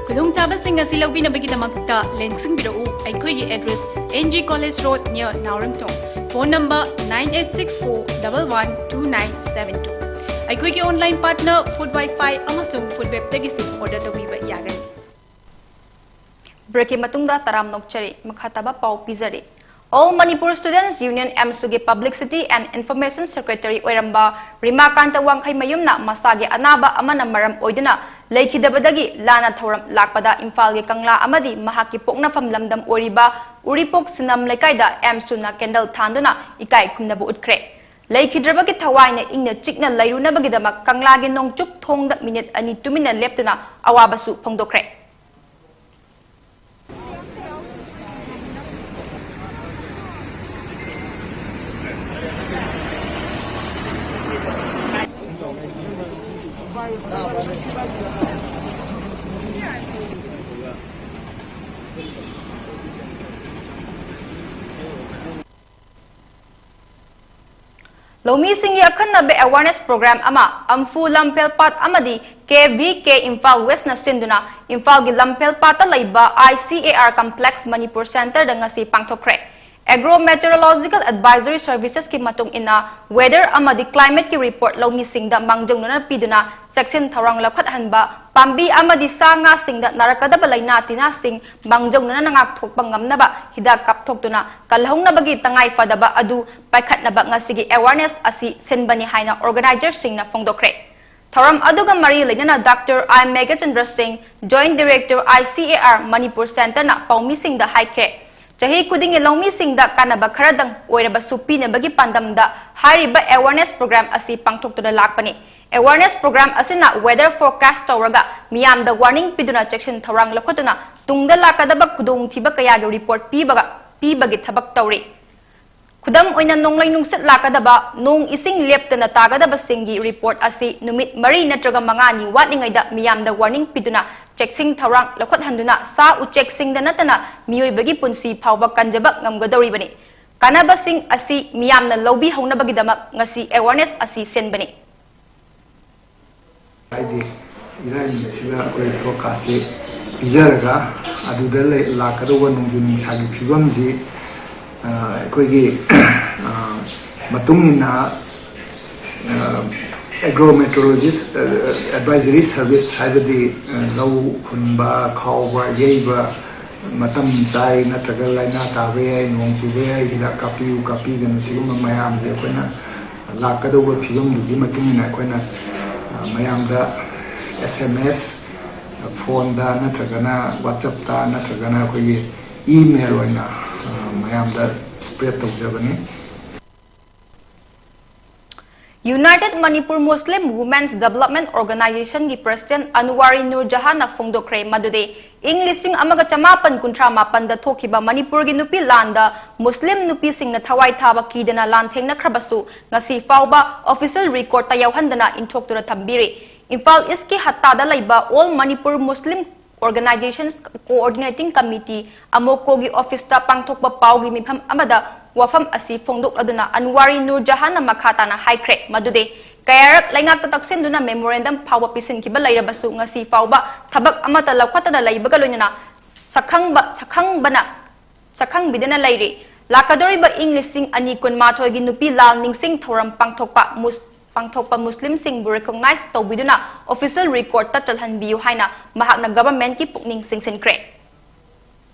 ꯈꯨꯗꯣꯡꯆꯥꯕꯁꯤꯡ ꯑꯁꯤ ꯂꯧꯕꯤꯅꯕꯒꯤꯗꯃꯛꯇ ꯂꯦꯡꯁꯤꯟꯕꯤꯔꯛꯎ꯫ ꯑꯩꯈꯣꯏꯒꯤ address N G College Road near Naoremthong. Phone number nine eight six four double one two nine seven two. ꯑꯩꯈꯣꯏꯒꯤ online partner Food Wi-Fi ꯑꯃꯁꯨꯡ Food Webꯇꯒꯤꯁꯨ order ꯇꯧꯕꯤꯕ ꯌꯥꯒꯅꯤ꯫ Breakꯀꯤ ꯃꯇꯨꯡꯗ ꯇꯔꯥꯝꯅ ꯑꯣꯛꯆꯔꯤ꯫ ꯃꯈꯥ ꯇꯥꯕ ꯄꯥꯎ ꯄꯤꯖꯔꯤ꯫ All Manipur Students Union, AMSUꯒꯤ Publicity and Information Secretary ꯑꯣꯏꯔꯝꯕ ꯔꯤꯃꯥꯀꯥꯟꯇ ꯋꯥꯡꯈꯩꯃꯌꯨꯝꯅ ꯃꯁꯥꯒꯤ ꯑꯅꯥꯕ ꯑꯃꯅ ꯃꯔꯝ ꯑꯣꯏꯗꯨꯅ ꯂꯩꯈꯤꯗꯕꯗꯒꯤ ꯂꯥꯟꯅ ꯊꯧꯔꯝ ꯂꯥꯛꯄꯗ ꯏꯝꯐꯥꯜꯒꯤ ꯀꯪꯂꯥ ꯑꯃꯗꯤ ꯃꯍꯥꯛꯀꯤ ꯄꯣꯛꯅꯐꯝ ꯂꯝꯗꯝ ꯑꯣꯏꯔꯤꯕ ꯎꯔꯤꯄꯣꯛ ꯁꯤꯅꯝ ꯂꯩꯀꯥꯏꯗ ꯑꯦꯝꯁꯨꯅ ꯀꯦꯟꯗꯜ ꯊꯥꯟꯗꯨꯅ ꯏꯀꯥꯏ ꯈꯨꯝꯅꯕ ꯎꯠꯈ꯭ꯔꯦ꯫ ꯂꯩꯈꯤꯗ꯭ꯔꯕꯒꯤ ꯊꯋꯥꯏꯅ ꯏꯪꯅ ꯆꯤꯛꯅ ꯂꯩꯔꯨꯅꯕꯒꯤꯗꯃꯛ ꯀꯪꯂꯥꯒꯤ ꯅꯣꯡꯆꯨꯞ ꯊꯣꯡꯗ ꯃꯤꯅꯤꯠ ꯑꯅꯤ ꯇꯨꯃꯤꯟꯅ ꯂꯦꯞꯇꯨꯅ ꯑꯋꯥꯕꯁꯨ ꯐꯣꯡꯗꯣꯛꯈ꯭ꯔꯦ꯫ ꯂꯧꯃꯤꯁꯤꯡꯒꯤ ꯑꯈꯟꯅꯕ awareness program ꯑꯃ ꯑꯝꯐꯨ ꯂꯝꯐꯦꯜꯄꯥꯠ ꯑꯃꯗꯤ ꯀꯦ ꯚꯤ ꯀꯦ ꯏꯝꯐꯥꯜ ꯋꯦꯁꯅ ꯁꯤꯟꯗꯨꯅ ꯏꯝꯐꯥꯜꯒꯤ ꯂꯝꯐꯦꯜꯄꯥꯠꯇ ꯂꯩꯕ I C A R complex Manipur centreꯗ ꯉꯁꯤ ꯄꯥꯡꯊꯣꯛꯈ꯭ꯔꯦ꯫ Agro Meteorological Advisory Servicesꯀꯤ ꯃꯇꯨꯡ ꯏꯟꯅ weather ꯑꯃꯗꯤ climateꯀꯤ report ꯂꯧꯃꯤꯁꯤꯡꯗ ꯃꯥꯡꯖꯧꯅꯅ ꯄꯤꯗꯨꯅ ꯆꯦꯛꯁꯤꯟ ꯊꯧꯔꯥꯡ ꯂꯧꯈꯠꯍꯟꯕ, ꯄꯥꯝꯕꯤ ꯑꯃꯗꯤ ꯁꯥ ꯉꯥꯁꯤꯡꯗ ꯅꯥꯔꯛꯀꯗꯕ ꯂꯥꯏꯅꯥ ꯇꯤꯟꯅꯥꯁꯤꯡ ꯃꯥꯡꯖꯧꯅꯅ ꯉꯥꯛꯊꯣꯛꯄ ꯉꯝꯅꯕ ꯍꯤꯗꯥꯛ ꯀꯥꯞꯊꯣꯛꯇꯨꯅ ꯀꯜꯍꯧꯅꯕꯒꯤ ꯇꯉꯥꯏ ꯐꯗꯕ ꯑꯗꯨ ꯄꯥꯏꯈꯠꯅꯕ ꯉꯁꯤꯒꯤ awareness ꯑꯁꯤ ꯁꯤꯟꯕꯅꯤ ꯍꯥꯏꯅ organizerꯁꯤꯡꯅ ꯐꯣꯡꯗꯣꯛꯈ꯭ꯔꯦ꯫ ꯊꯧꯔꯝ ꯑꯗꯨꯒ ꯃꯔꯤ ꯂꯩꯅꯅ ꯗꯥꯛꯇꯔ ꯑꯥꯏ ꯃꯦꯘꯆꯟꯗ꯭ꯔ ꯁꯤꯡ, Joint Director I C A R Manipur centreꯅ ꯄꯥꯎꯃꯤꯁꯤꯡꯗ ꯍꯥꯏꯈ꯭ꯔꯦ꯫ ꯆꯍꯤ ꯈꯨꯗꯤꯡꯒꯤ ꯂꯧꯃꯤꯁꯤꯡꯗ ꯀꯥꯟꯅꯕ ꯈꯔꯗꯪ ꯑꯣꯏꯔꯕꯁꯨ ꯄꯤꯅꯕꯒꯤ ꯄꯥꯟꯗꯝꯗ ꯍꯥꯏꯔꯤꯕ awareness program ꯑꯁꯤ ꯄꯥꯡꯊꯣꯛꯇꯨꯅ ꯂꯥꯛꯄꯅꯤ꯫ Awareness program ꯑꯁꯤꯅ weather forecast ꯇꯧꯔꯒ ꯃꯤꯌꯥꯝꯗ warning ꯄꯤꯗꯨꯅ ꯆꯦꯛꯁꯤꯟ ꯊꯧꯔꯥꯡ ꯂꯧꯈꯠꯇꯨꯅ ꯇꯨꯡꯗ ꯂꯥꯛꯀꯗꯕ ꯈꯨꯗꯣꯡꯊꯤꯕ ꯀꯌꯥꯒꯤ report ꯄꯤꯕꯒ, ꯄꯤꯕꯒꯤ ꯊꯕꯛ ꯇꯧꯔꯤ꯫ ꯈꯨꯗꯝ ꯑꯣꯏꯅ, ꯅꯣꯡꯂꯩ ꯅꯨꯡꯁꯤꯠ ꯂꯥꯛꯀꯗꯕ, ꯅꯣꯡ ꯏꯁꯤꯡ ꯂꯦꯞꯇꯅ ꯇꯥꯒꯗꯕꯁꯤꯡꯒꯤ report ꯑꯁꯤ ꯅꯨꯃꯤꯠ ꯃꯔꯤ ꯅꯠꯇ꯭ꯔꯒ ꯃꯉꯥꯅꯤ ꯋꯥꯠꯂꯤꯉꯩꯗ ꯃꯤꯌꯥꯝꯗ warning ꯄꯤꯗꯨꯅ ꯆꯦꯛꯁꯤꯟ ꯊꯧꯔꯥꯡ ꯂꯧꯈꯠꯍꯟꯗꯨꯅ ꯁꯥ ꯎꯆꯦꯛꯁꯤꯡꯗ ꯅꯠꯇꯅ ꯃꯤꯑꯣꯏꯕꯒꯤ ꯄꯨꯟꯁꯤ ꯐꯥꯎꯕ ꯀꯟꯖꯕ ꯉꯝꯒꯗꯧꯔꯤꯕꯅꯤ꯫ ꯀꯥꯟꯅꯕꯁꯤꯡ ꯑꯁꯤ ꯃꯤꯌꯥꯝꯅ ꯂꯧꯕꯤꯍꯧꯅꯕꯒꯤꯗꯃꯛ ꯉꯁꯤ awareness ꯑꯁꯤ ꯁꯤꯟꯕꯅꯤ꯫ ꯍꯥꯏꯗꯤ ꯏꯔꯥꯏ ꯅꯨꯃꯤꯠꯁꯤꯗ ꯑꯩꯈꯣꯏ forecastꯁꯤ ꯄꯤꯖꯔꯒ ꯑꯗꯨꯗ ꯂꯩ-, ꯂꯥꯛꯀꯗꯧꯕ ꯅꯣꯡꯖꯨ ꯅꯨꯡꯁꯥꯒꯤ ꯐꯤꯕꯝꯁꯤ, ꯑ, ꯑꯩꯈꯣꯏꯒꯤ, ꯑ, ꯃꯇꯨꯡ ꯏꯟꯅ, ꯑ, Agro Meteorologist, ꯑ, Advisory Service ꯍꯥꯏꯕꯗꯤ, ꯑ, ꯂꯧ ꯍꯨꯟꯕ, ꯈꯥꯎꯕ, ꯌꯩꯕ, ꯃꯇꯝ ꯆꯥꯏ ꯅꯠꯇ꯭ꯔꯒ ꯂꯥꯏꯅꯥ ꯇꯥꯕ ꯌꯥꯏ, ꯅꯣꯡ ꯆꯨꯕ ꯌꯥꯏ, ꯍꯤꯗꯥꯛ ꯀꯥꯞꯄꯤꯌꯨ ꯀꯥꯞꯄꯤꯒꯅꯨ, ꯁꯤꯒꯨꯝꯕ ꯃꯌꯥꯝꯁꯦ ꯑꯩꯈꯣꯏꯅ ꯂꯥꯛꯀꯗꯧꯕ ꯐꯤꯕꯝꯗꯨꯒꯤ ꯃꯇꯨꯡ ꯏꯟꯅ ꯑꯩꯈꯣꯏꯅ, ꯑ, ꯃꯌꯥꯝꯗ ꯑꯦꯁ ꯑꯦꯝ ꯑꯦꯁ, ꯐꯣꯟꯗ ꯅꯠꯇ꯭ꯔꯒꯅ ꯋꯥꯆꯞꯇ ꯅꯠꯇ꯭ꯔꯒꯅ ꯑꯩꯈꯣꯏꯒꯤ ꯏꯃꯦꯜ ꯑꯣꯏꯅ, ꯑ, ꯃꯌꯥꯝꯗ ꯁ꯭ꯄ꯭ꯔꯦꯗ ꯇꯧꯖꯕꯅꯤ꯫ United Manipur Muslim Women's Development Organizationꯒꯤ President ꯑꯟꯋꯥꯔꯤ Nur ꯖꯍꯥꯟꯅ ꯐꯣꯡꯗꯣꯛꯈ꯭ꯔꯦ ꯃꯗꯨꯗꯤ ꯏꯪ ꯂꯤꯁꯤꯡ ꯑꯃꯒ ꯆꯃꯥꯄꯟ ꯀꯨꯟꯊ꯭ꯔꯥ ꯃꯥꯄꯟꯗ ꯊꯣꯛꯈꯤꯕ ꯃꯅꯤꯄꯨꯔꯒꯤ ꯅꯨꯄꯤ ꯂꯥꯟꯗ ꯃꯨꯁꯂꯤꯝ ꯅꯨꯄꯤꯁꯤꯡꯅ ꯊꯋꯥꯏ ꯊꯥꯕ ꯀꯤꯗꯅ ꯂꯥꯟꯊꯦꯡꯅꯈ꯭ꯔꯕꯁꯨ ꯉꯁꯤ ꯐꯥꯎꯕ official recordꯇ ꯌꯥꯎꯍꯟꯗꯅ ꯏꯟꯊꯣꯛꯇꯨꯅ ꯊꯝꯕꯤꯔꯤ꯫ ꯏꯝꯐꯥꯜ ꯏꯁꯀꯤ ꯍꯠꯇꯥꯗ ꯂꯩꯕ All Manipur Muslim Organizations Coordinating Committee, ꯑꯃꯣꯀꯣꯒꯤ officeꯇ ꯄꯥꯡꯊꯣꯛꯄ ꯄꯥꯎꯒꯤ ꯃꯤꯐꯝ ꯑꯃꯗ ꯋꯥꯐꯝ ꯑꯁꯤ ꯐꯣꯡꯗꯣꯛꯂꯗꯨꯅ ꯑꯟꯋꯥꯔꯤ ꯅꯨꯔ ꯖꯍꯥꯟꯅ ꯃꯈꯥ ꯇꯥꯅ ꯍꯥꯏꯈ꯭ꯔꯦ ꯃꯗꯨꯗꯤ ꯀꯌꯥꯔꯛ ꯂꯩꯉꯥꯛꯇ ꯇꯛꯁꯤꯟꯗꯨꯅ memorandum ꯐꯥꯎꯕ ꯄꯤꯁꯤꯟꯈꯤꯕ ꯂꯩꯔꯕꯁꯨ ꯉꯁꯤ ꯐꯥꯎꯕ ꯊꯕꯛ ꯑꯃꯠꯇ ꯂꯧꯈꯠꯇꯅ ꯂꯩꯕꯒ ꯂꯣꯏꯅꯅ ꯁꯛꯈꯪꯕ, ꯁꯛꯈꯪꯕꯅ ꯁꯛꯈꯪꯕꯤꯗꯅ ꯂꯩꯔꯤ꯫ ꯂꯥꯛꯀꯗꯧꯔꯤꯕ ꯏꯪ ꯂꯤꯁꯤꯡ ꯑꯅꯤ ꯀꯨꯟꯃꯥꯊꯣꯏꯒꯤ ꯅꯨꯄꯤ ꯂꯥꯜ ꯅꯤꯡꯁꯤꯡ ꯊꯧꯔꯝ ꯄꯥꯡꯊꯣꯛꯄ ꯃꯨꯁ-, ꯄꯥꯡꯊꯣꯛꯄ ꯃꯨꯁꯂꯤꯝꯁꯤꯡꯕꯨ recognize ꯇꯧꯕꯤꯗꯨꯅ official recordꯇ ꯆꯜꯍꯟꯕꯤꯌꯨ ꯍꯥꯏꯅ ꯃꯍꯥꯛꯅ governmentꯀꯤ ꯄꯨꯛꯅꯤꯡ ꯆꯤꯡꯁꯤꯟꯈ꯭ꯔꯦ꯫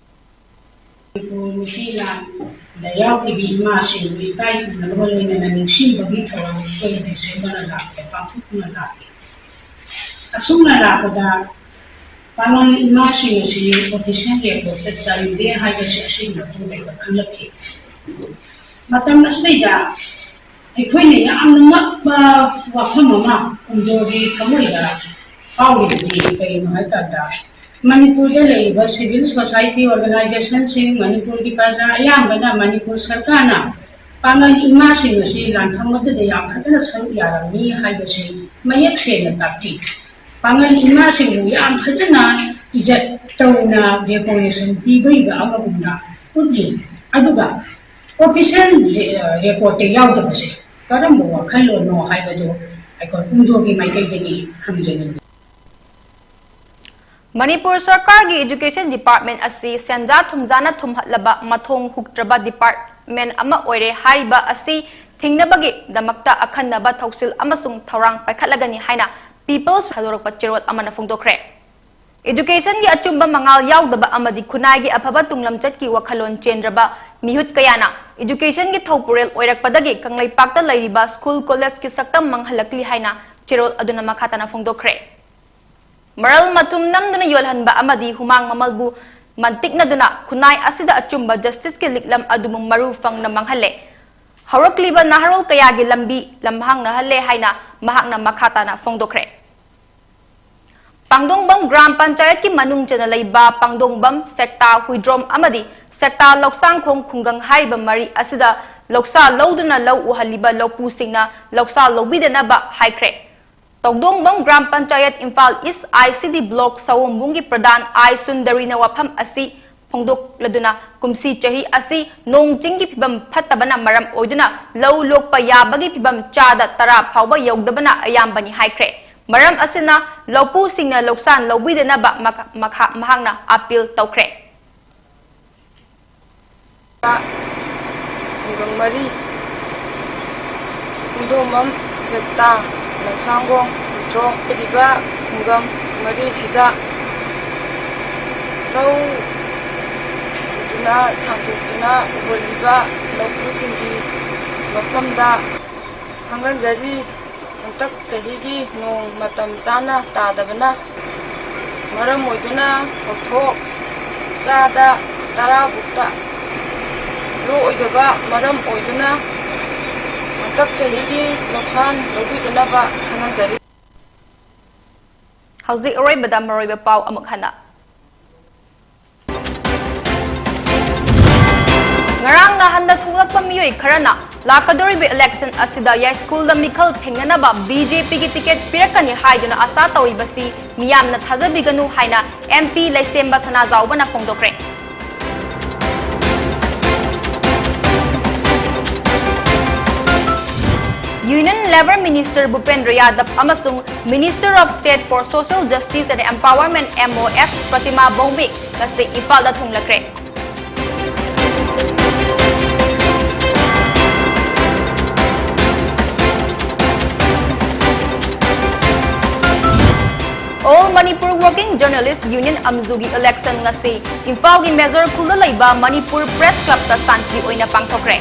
ꯅꯨꯄꯤ ꯂꯥꯟꯗ ꯌꯥꯎꯈꯤꯕꯤ ꯏꯃꯥꯁꯤꯡꯕꯨ ꯏꯀꯥꯏ ꯈꯨꯝꯅꯕꯒ ꯂꯣꯏꯅꯅ ꯅꯤꯡꯁꯤꯡꯕꯒꯤ ꯊꯧꯔꯝ ꯑꯩꯈꯣꯏ ꯗꯤꯁꯦꯝꯕꯔ ꯂꯥꯛꯄ ꯄꯥꯡꯊꯣꯛꯇꯨꯅ ꯂꯥꯛꯂꯤ꯫ ꯑꯁꯨꯝꯅ ꯂꯥꯛꯄꯗ ꯄꯥꯉꯜ ꯏꯃꯥꯁꯤꯡ ꯑꯁꯤ official recordꯇ ꯆꯜꯂꯨꯗꯦ ꯍꯥꯏꯕꯁꯤ ꯑꯁꯤꯒꯤ ꯃꯇꯨꯡꯗ ꯈꯪꯂꯛꯈꯤ꯫ ꯃꯇꯝ ꯑꯁꯤꯗꯩꯗ ꯑꯩꯈꯣꯏꯅ ꯌꯥꯝꯅ ꯉꯛꯄ ꯋꯥꯐꯝ ꯑꯃ ꯀꯨꯝꯗꯣꯒꯤ ꯊꯃꯣꯏꯗ ꯐꯥꯎꯔꯤꯕꯗꯤ ꯀꯔꯤꯅꯣ ꯍꯥꯏ ꯇꯥꯔꯕꯗ, ꯃꯅꯤꯄꯨꯔꯗ ꯂꯩꯔꯤꯕ civil society organizationꯁꯤꯡ, ꯃꯅꯤꯄꯨꯔꯒꯤ ꯄ꯭ꯔꯖꯥ ꯑꯌꯥꯝꯕꯅ ꯃꯅꯤꯄꯨꯔ ꯁꯔꯀꯥꯔꯅ ꯄꯥꯉꯜ ꯏꯃꯥꯁꯤꯡ ꯑꯁꯤ ꯂꯥꯟꯐꯝ ꯑꯗꯨꯗ ꯌꯥꯝ ꯐꯖꯅ ꯁꯔꯨꯛ ꯌꯥꯔꯝꯃꯤ ꯍꯥꯏꯕꯁꯤ ꯃꯌꯦꯛ ꯁꯦꯡꯅ ꯇꯥꯛꯄꯤ꯫ ꯄꯥꯉꯜ ꯏꯃꯥꯁꯤꯡꯕꯨ ꯌꯥꯝ ꯐꯖꯅ ꯏꯖꯠ ꯇꯧꯅ recognition ꯄꯤꯕꯤꯕ ꯑꯃꯒꯨꯝꯅ ꯎꯠꯂꯤ꯫ ꯑꯗꯨꯒ official recordꯇ ꯌꯥꯎꯗꯕꯁꯦ ꯀꯔꯝꯕ ꯋꯥꯈꯜꯂꯣꯟꯅꯣ ꯍꯥꯏꯕꯗꯨ ꯑꯩꯈꯣꯏ ꯀꯨꯝꯗꯣꯒꯤ ꯃꯥꯏꯀꯩꯗꯒꯤ ꯈꯪꯖꯅꯤꯡꯏ꯫ ꯃꯅꯤꯄꯨꯔ ꯁꯔꯀꯥꯔꯒꯤ education department ꯑꯁꯤ ꯁꯦꯟꯖꯥ ꯊꯨꯝꯖꯥꯅ ꯊꯨꯝꯍꯠꯂꯕ ꯃꯊꯣꯡ ꯍꯨꯛꯇ꯭ꯔꯕ department ꯑꯃ ꯑꯣꯏꯔꯦ꯫ ꯍꯥꯏꯔꯤꯕ ꯑꯁꯤ ꯊꯤꯡꯅꯕꯒꯤꯗꯃꯛꯇ ꯑꯈꯟꯅꯕ ꯊꯧꯁꯤꯜ ꯑꯃꯁꯨꯡ ꯊꯧꯔꯥꯡ ꯄꯥꯏꯈꯠꯂꯒꯅꯤ ꯍꯥꯏꯅ People's ꯊꯥꯗꯣꯔꯛꯄ ꯆꯦꯔꯣꯜ ꯑꯃꯅ ꯐꯣꯡꯗꯣꯛꯈ꯭ꯔꯦ꯫ Educationꯒꯤ ꯑꯆꯨꯝꯕ ꯃꯉꯥꯜ ꯌꯥꯎꯗꯕ ꯑꯃꯗꯤ ꯈꯨꯟꯅꯥꯏꯒꯤ ꯑꯐꯕ ꯇꯨꯡꯂꯝꯆꯠꯀꯤ ꯋꯥꯈꯜꯂꯣꯟ ꯆꯦꯟꯗ꯭ꯔꯕ ꯃꯤꯍꯨꯠ ꯀꯌꯥꯅ educationꯒꯤ ꯊꯧꯄꯨꯔꯦꯜ ꯑꯣꯏꯔꯛꯄꯗꯒꯤ ꯀꯪꯂꯩꯄꯥꯛꯇ ꯂꯩꯔꯤꯕ school collegeꯀꯤ ꯁꯛꯇꯝ ꯃꯥꯡꯍꯜꯂꯛꯂꯤ ꯍꯥꯏꯅ ꯆꯦꯔꯣꯜ ꯑꯗꯨꯅ ꯃꯈꯥ ꯇꯥꯅ ꯐꯣꯡꯗꯣꯛꯈ꯭ꯔꯦ꯫ ꯃꯔꯜ ꯃꯊꯨꯝ ꯅꯝꯗꯨꯅ ꯌꯣꯜꯍꯟꯕ ꯑꯃꯗꯤ ꯍꯨꯃꯥꯡ ꯃꯃꯜꯕꯨ ꯃꯟꯇꯤꯛꯅꯗꯨꯅ ꯈꯨꯟꯅꯥꯏ ꯑꯁꯤꯗ ꯑꯆꯨꯝꯕ justiceꯀꯤ ꯂꯤꯛꯂꯝ ꯑꯗꯨꯕꯨ ꯃꯔꯨ ꯐꯪꯅ ꯃꯥꯡꯍꯜꯂꯦ꯫ ꯍꯧꯔꯛꯂꯤꯕ ꯅꯍꯥꯔꯣꯜ ꯀꯌꯥꯒꯤ ꯂꯝꯕꯤ ꯂꯝꯍꯥꯡꯅꯍꯜꯂꯦ ꯍꯥꯏꯅ ꯃꯍꯥꯛꯅ ꯃꯈꯥ ꯇꯥꯅ ꯐꯣꯡꯗꯣꯛꯈ꯭ꯔꯦ꯫ ꯄꯥꯡꯗꯣꯡꯕꯝ ꯒ꯭ꯔꯥꯝ ꯄꯟꯆꯥꯌꯠꯀꯤ ꯃꯅꯨꯡ ꯆꯟꯅ ꯂꯩꯕ ꯄꯥꯡꯗꯣꯡꯕꯝ, ꯁꯦꯛꯇꯥ, ꯍꯨꯏꯗ꯭ꯔꯣꯝ ꯑꯃꯗꯤ ꯁꯦꯛꯇꯥ ꯂꯧꯁꯥꯡꯈꯣꯡ ꯈꯨꯡꯒꯪ ꯍꯥꯏꯔꯤꯕ ꯃꯔꯤ ꯑꯁꯤꯗ ꯂꯧꯁꯥ ꯂꯧꯗꯨꯅ ꯂꯧ ꯎꯍꯜꯂꯤꯕ ꯂꯧꯄꯨꯁꯤꯡꯅ ꯂꯧꯁꯥ ꯂꯧꯕꯤꯗꯅꯕ ꯍꯥꯏꯈ꯭ꯔꯦ꯫ ꯇꯧꯗꯣꯡꯕꯝ gram panchayat, Imphal East I C D block ꯁꯑꯣꯝꯕꯨꯡꯒꯤ ꯄ꯭ꯔꯙꯥꯟ ꯑꯥꯏ ꯁꯨꯟꯗꯔꯤꯅ ꯋꯥꯐꯝ ꯑꯁꯤ ꯐꯣꯡꯗꯣꯛꯂꯗꯨꯅ, ꯀꯨꯝꯁꯤ ꯆꯍꯤ ꯑꯁꯤ ꯅꯣꯡ ꯆꯤꯡꯒꯤ ꯐꯤꯕꯝ ꯐꯠꯇꯕꯅ ꯃꯔꯝ ꯑꯣꯏꯗꯨꯅ ꯂꯧ ꯂꯣꯛꯄ ꯌꯥꯕꯒꯤ ꯐꯤꯕꯝ ꯆꯥꯗ ꯇꯔꯥ ꯐꯥꯎꯕ ꯌꯧꯗꯕꯅ ꯑꯌꯥꯝꯕꯅꯤ ꯍꯥꯏꯈ꯭ꯔꯦ꯫ ꯃꯔꯝ ꯑꯁꯤꯅ ꯂꯧꯄꯨꯁꯤꯡꯅ ꯂꯧꯁꯥꯟ ꯂꯧꯕꯤꯗꯅꯕ ꯃꯈ-, ꯃꯈꯥ-, ꯃꯍꯥꯛꯅ ꯑꯥꯄꯤꯜ ꯇꯧꯈ꯭ꯔꯦ꯫ ꯈꯨꯡꯒꯪ ꯃꯔꯤ, ꯄꯨꯡꯗꯣꯡꯕꯝ, ꯁꯦꯛꯇꯥ, ꯂꯧꯁꯥꯡꯒꯣꯡ, ꯍꯨꯏꯗ꯭ꯔꯣꯝ ꯍꯥꯏꯔꯤꯕ ꯈꯨꯡꯒꯪ ꯃꯔꯤꯁꯤꯗ ꯂꯧ ꯎꯗꯨꯅ, ꯁꯥꯡꯗꯣꯛꯇꯨꯅ ꯎꯍꯜꯂꯤꯕ ꯂꯧꯄꯨꯁꯤꯡꯒꯤ ꯃꯐꯝꯗ ꯈꯪꯍꯟꯖꯔꯤ꯫ ꯍꯟꯗꯛ ꯆꯍꯤꯒꯤ ꯅꯣꯡ ꯃꯇꯝ ꯆꯥꯅ ꯇꯥꯗꯕꯅ ꯃꯔꯝ ꯑꯣꯏꯗꯨꯅ ꯐꯧꯊꯣꯛ ꯆꯥꯗ ꯇꯔꯥꯕꯨꯛꯇ ꯂꯣꯛꯑꯣꯏꯗꯕ ꯃꯔꯝ ꯑꯣꯏꯗꯨꯅ ꯍꯟꯗꯛ ꯆꯍꯤꯒꯤ ꯂꯧꯁꯥꯟ ꯂꯧꯕꯤꯗꯅꯕ ꯈꯪꯍꯟꯖꯔꯤ꯫ ꯍꯧꯖꯤꯛ ꯑꯔꯣꯏꯕꯗ ꯃꯔꯨꯑꯣꯏꯕ ꯄꯥꯎ ꯑꯃꯨꯛ ꯍꯟꯅ꯫ ꯉꯔꯥꯡ ꯅꯍꯥꯟꯗ ꯊꯣꯛꯂꯛꯄ ꯃꯤꯑꯣꯏ ꯈꯔꯅ ꯂꯥꯛꯀꯗꯧꯔꯤꯕ election ꯑꯁꯤꯗ ꯌꯥꯏꯁ꯭ꯀꯨꯜꯗ ꯃꯤꯈꯜ ꯊꯦꯡꯅꯅꯕ BJPꯒꯤ ticket ꯄꯤꯔꯛꯀꯅꯤ ꯍꯥꯏꯗꯨꯅ ꯑꯁꯥ ꯇꯧꯔꯤꯕꯁꯤ ꯃꯤꯌꯥꯝꯅ ꯊꯥꯖꯕꯤꯒꯅꯨ ꯍꯥꯏꯅ MP ꯂꯩꯁꯦꯝꯕ ꯁꯅꯥꯖꯥꯎꯕꯅ ꯐꯣꯡꯗꯣꯛꯈ꯭ꯔꯦ꯫ Union Labour Minister ꯚꯨꯄꯦꯟꯗ꯭ꯔ Yadav ꯑꯃꯁꯨꯡ Minister of State for Social Justice and Empowerment, MoS, ꯄ꯭ꯔꯇꯤꯃꯥ Bhoumik ꯉꯁꯤ ꯏꯝꯐꯥꯜꯗ ꯊꯨꯡꯂꯈ꯭ꯔꯦ꯫ All Manipur Working Journalist Union, ꯑꯝꯖꯨꯒꯤ election ꯉꯁꯤ ꯏꯝꯐꯥꯜꯒꯤ ꯃꯦꯖꯣꯔ ꯈꯨꯜꯗ ꯂꯩꯕ ꯃꯅꯤꯄꯨꯔ Press Clubꯇ ꯁꯥꯟꯇꯤ ꯑꯣꯏꯅ ꯄꯥꯡꯊꯣꯛꯈ꯭ꯔꯦ꯫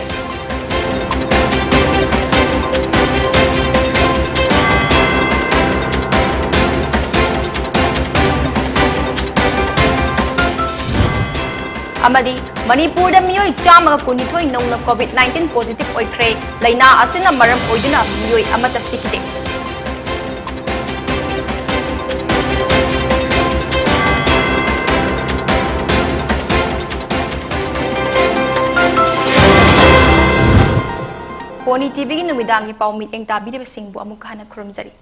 ꯑꯃꯗꯤ ꯃꯅꯤꯄꯨꯔꯗ ꯃꯤꯑꯣꯏ ꯆꯥꯝꯃꯒ ꯀꯨꯟꯅꯤꯊꯣꯏ ꯅꯧꯅ COVID nineteen positive ꯑꯣꯏꯈ꯭ꯔꯦ꯫ ꯂꯩꯅꯥ ꯑꯁꯤꯅ ꯃꯔꯝ ꯑꯣꯏꯗꯨꯅ ꯃꯤꯑꯣꯏ ꯑꯃꯠꯇ ꯁꯤꯈꯤꯗꯦ꯫ ꯄꯣꯅꯤ ꯇꯤꯚꯤꯒꯤ ꯅꯨꯃꯤꯗꯥꯡꯒꯤ ꯄꯥꯎ ꯃꯤꯠꯌꯦꯡ ꯇꯥꯕꯤꯔꯤꯕꯁꯤꯡꯕꯨ ꯑꯃꯨꯛ ꯍꯟꯅ ꯈꯨꯔꯨꯝꯖꯔꯤ꯫